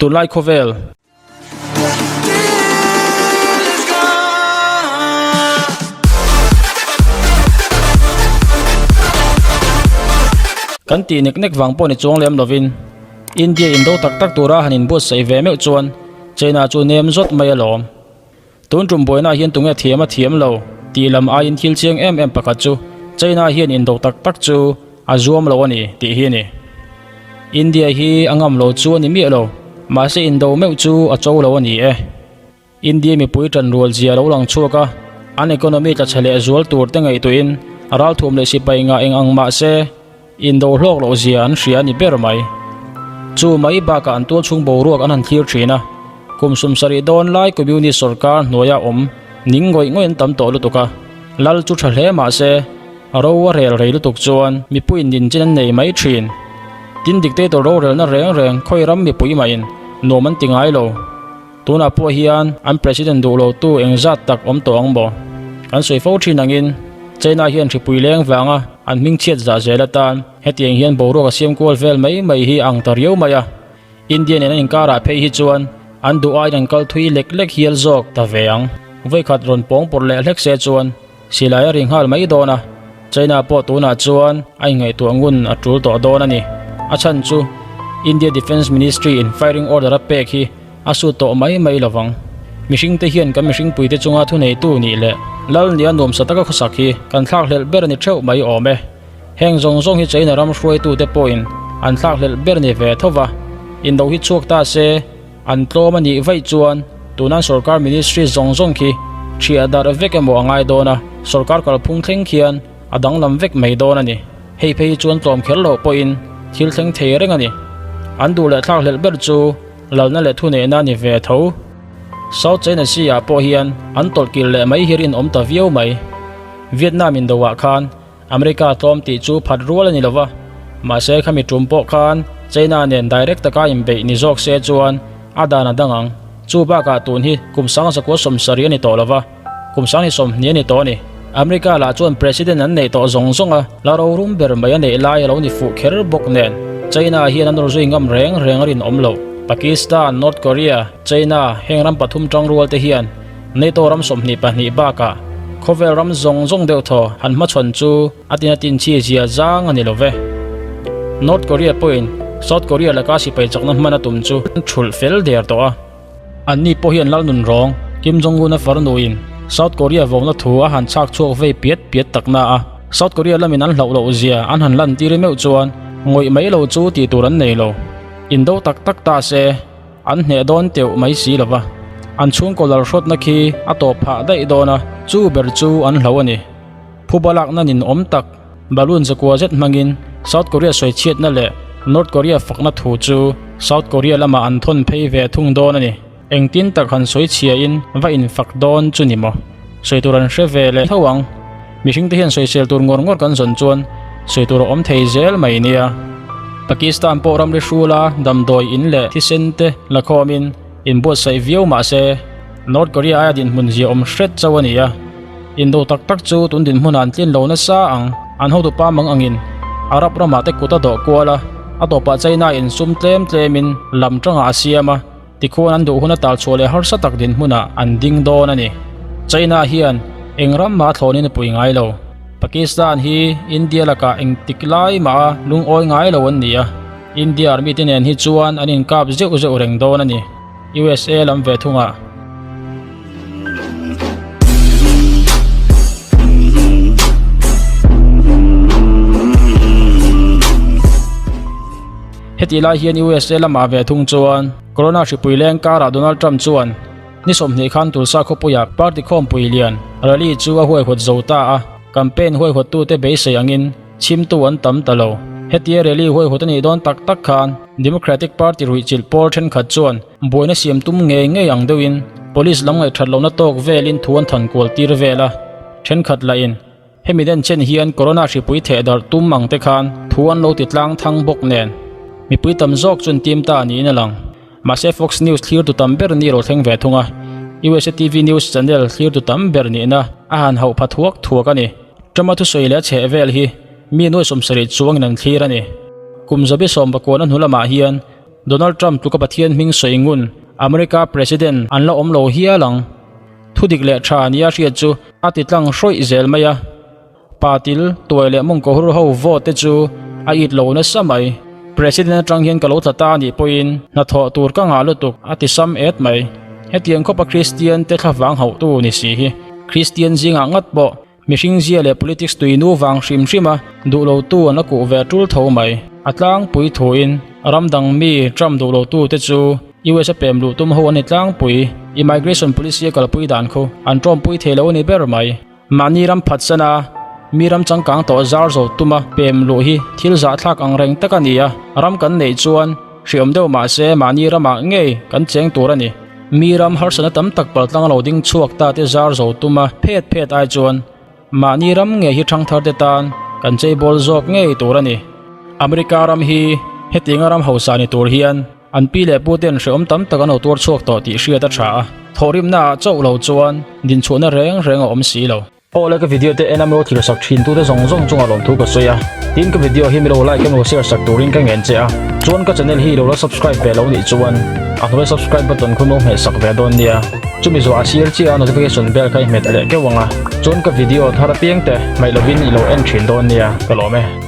Tunlai khawvel. Kan tih nek nek vang pawh ni chuang lem lovin India indo tak tak tura han inbuatsaih ve meuh chuan China chu nem zawt mai alawm. Tun tum buaina hian tunge thiam a thiam lo tih lam aiin thil chiang em em pakhat chu China hian indo tak tak chu a zuam lo a ni tih hi a ni. India hi a ngam lo chu a ni miah lo, mahse indo meuh chu a cho lo a ni e. India mipui tanrual zia lo lang chhuak a, an economy tla chhe leh zual tur te ngaihtuahin ralthuam leh sipai ngah eng ang mahse indo hlawk loh zia an hria a ni ber mai. Chu mai bakah an tualchhung boruak an han thlir thin a, kum sumsarih dawn lai Communist sorkar hnuaia awm ning ngawih ngawih an tam tawh lutuk a, lal chu tha hle mahse ro a rel rei lutuk chuan mipuiin ninchin an nei mai thin. Tin dictator rorelna reng reng khawi ram mipui mahin nuam an ti ngai lo. Tunah pawh hian an President duh lo tu engzat tak awm tawh ang maw? Kan sawi fo thin angin China hian hripui leng vanga an hmingchhiat zah zel atan hetiang hian boruak a siam kual vel mai mai hi a ang ta riau mai a. India nen an inkarah phei hi chuan an duh aiin an kal thui lek lek hial zawk ta ve ang. Vawikhat rawn pawng pawrh leh hlek se chuan silai a ri nghal mai dawn a, China pawh tunah chuan a inngaihtuah ngun a tul tawh dawn a ni. A chhan chu India Defence Ministry in firing order a pek hi a sut tawh mai mai lo vang. Mihring te hian kan mihring puite chunga thuneitu nih leh lal nia nuamsa taka khawsak hi kan thlakhlelh ber a ni theuh mai awm e. Heng zawng zawng hi China ram hruaitute pawhin an thlakhlelh ber ni ve tho va, indo hi chhuak ta se an tlawm a nih vaih chuan tunan sorkar ministry zawng zawng khi thiah darh vek emaw a ngai dawn a, sorkar kalphung thleng khian a danglam vek mai dawn a ni. Hei phei hi chuan tlawm kher loh pawhin thil thleng thei reng a ni. An duh leh thlakhlelh ber chu lalna leh thuneihna a ni ve tho. South China Sea ah pawh hian an tawlh kir leh mai hi rinawm ta viau mai. Vietnam indo ah khan America tlawm tih chu phat rual a ni lova, mahse khami tum pawh khan China nen direct taka inbeih ni zawk se chuan a dan a dang ang. Chu bakah tun hi kum sang zakua sawmsarih a ni tawh lova, kum sang ni sawmhnih a ni tawh a ni. America lah chuan President an neih tawh zawng zawng a, la rorum ber mai a neih lai a lo ni fuh kher bawk nen China hian an rawzui ngam reng reng a rinawm loh. Pakistan, North Korea, China heng ram pathum tangrual te hian NATO ram 22 bakah khawvel ram zawng zawng deuh thaw han hmachhawn chu a tin a tin chi zia zang a ni lo ve. North Korea pawhin South Korea laka sipai chakna hman a tum chu an thulh fel der tawh a. Anni pawh hian Lalnun rawng Kim Jong-un a farnuin South Korea vawmna thu a han chhak chhuak vei piat piat tak na a, South Korea lamin an hlauh loh zia an han lantir meuh chuan ngawih mai lo chu tih tur an nei lo. Indo tak tak ta se. An hneh dawn teuh mai si lova, an chhungkaw lalhrawtna khi a tawp phah daih dawn a, chu ber chu an hlo a ni. Phuba lakna nin awm tak, balloon zakua zet hmangin South Korea sawichhiatna leh North Korea fakna thu chu South Korea lamah an thawn phei ve thung dawn a ni. Engtin tak han sawichhiain va infak dawn chu ni maw? Sawi tur an hre ve leh tho ang. Mihringte hian sawisel tur ngawr ngawr kan zawn chuan sawi tur a awm thei zel mai nia. Pakistan pawh ramri hrula damdawi in leh thisen te la khawmin inbuatsaih viau mah se North Korea aia dinhmun zia awm hret chauh a ni a. Indo tak tak chu tun dinhmunah an tlin lo nasa ang. An hotupa mang angin Arab ramah te kut a dawh kual a, a tawpah China in sum tlem tlemin lam tangah a siam a. Tikhuan an duh hun a tal chhuah leh harsa tak dinhmunah an ding dawn a ni. China hian eng ram mah a thlawnin a pui ngai lo. Pakistan hi India lakah engtik lai mah a lungawi ngai lo an ni a, India army te nen hi chuan an inkap zeuh zeuh reng dawn a ni. USA lam ve thungah. Hetih lai hian USA lamah ve thung chuan Corona hripui leng karah Donald Trump chuan ni 20 khan Tulsa khawpuia party khawmpui lian rally chu a huaihawt zo ta a, campaign huaihawttute beisei angin chhimtu an tam ta lo. Hetia rally huaihawt a nih dawn tak tak khan Democratic Party ruihchilh pawl thenkhat chuan buaina siam tum ngei ngei ang deuhin police lam ngaihthat lohna tawk velin thu an than kual tir vel a, thenkhat lahin Hemi den chen hian Corona hripui theh darh tum ang te khan thu an lo ti tlang thang bawk nen mipui tam zawk chu an tim ta niin a lang. Mahse Fox News thlir tu tam ber ni lo thleng ve thung a, usa TV News channel thlir tu tam ber nihna a han hauh pha thuak thuak a ni. Trump-a thusawi leh a chheh vel hi mi nuai 70 chuangin an thlir a ni. Kum zabi 19 a hnu lamah hian. Donald Trump tluka Pathian hming sawi ngun America President an la awm lo hial ang. Thudik leh tha nia hriat chu a ti tlang hrawih zel mai a. Patil, tuai leh mawngkaw hur ho vote te chu a it lo nasa mai. President atang hian ka lo tla ta anih pawhin hnathawh tur ka ngah lutuk a ti sam et mai. Hetiang khawpa Kristian te thlavang hauhtu ni si hi Kristian zingah ngat pawh mihring zia leh politics tuinu vang hrim hrim a duh lotu an la kuh ve tul tho mai. A tlangpui thuin ram dang mi Trump duh lotu te chu US a pem luh tum ho an ni tlangpui. Immigration policy a kalpui dan khu an tawmpui thei lo a ni ber mai. Mahni ram phatsan a, mi ram changkang tawh zar zo tuma pem luh hi thil zahthlak ang reng tak a ni a, ram kan neih chuan hriawm deuh mah se mahni ramah ngei kan cheng tur a ni. Mi ram harsatna tam tak paltlang lo ding chhuak ta te zar zo tuma phet phet ai chuan mahni ram ngei hi thangthar te tan kan cheibawl zawk ngei tur a ni. America ram hi hetianga ram hausa ni tur hian An pi leh pu ten hrehawm tam tak an lo tuar chhuak tawh tih hriat a tha a, thawhrimna ah chauh lo chuan dinchhuahna reng reng a awm si lo. Aw le ka video te en a milo thlir sak thin tute zawng zawng chungah lawmthu ka sawi a, tin ka video hi milo like emaw share sak turin ka ngen che a, chuan ka channel hi ilo la subscribe ve lo nih chuan a hnuai subscribe button khu no hmeh sak ve dawn nia, chumi zawh a sir chiah a notification bell kha i hmet leh keuh ang a, chuan ka video thar apiang te hmaih lovin ilo en thin dawn nia, ka lawm e.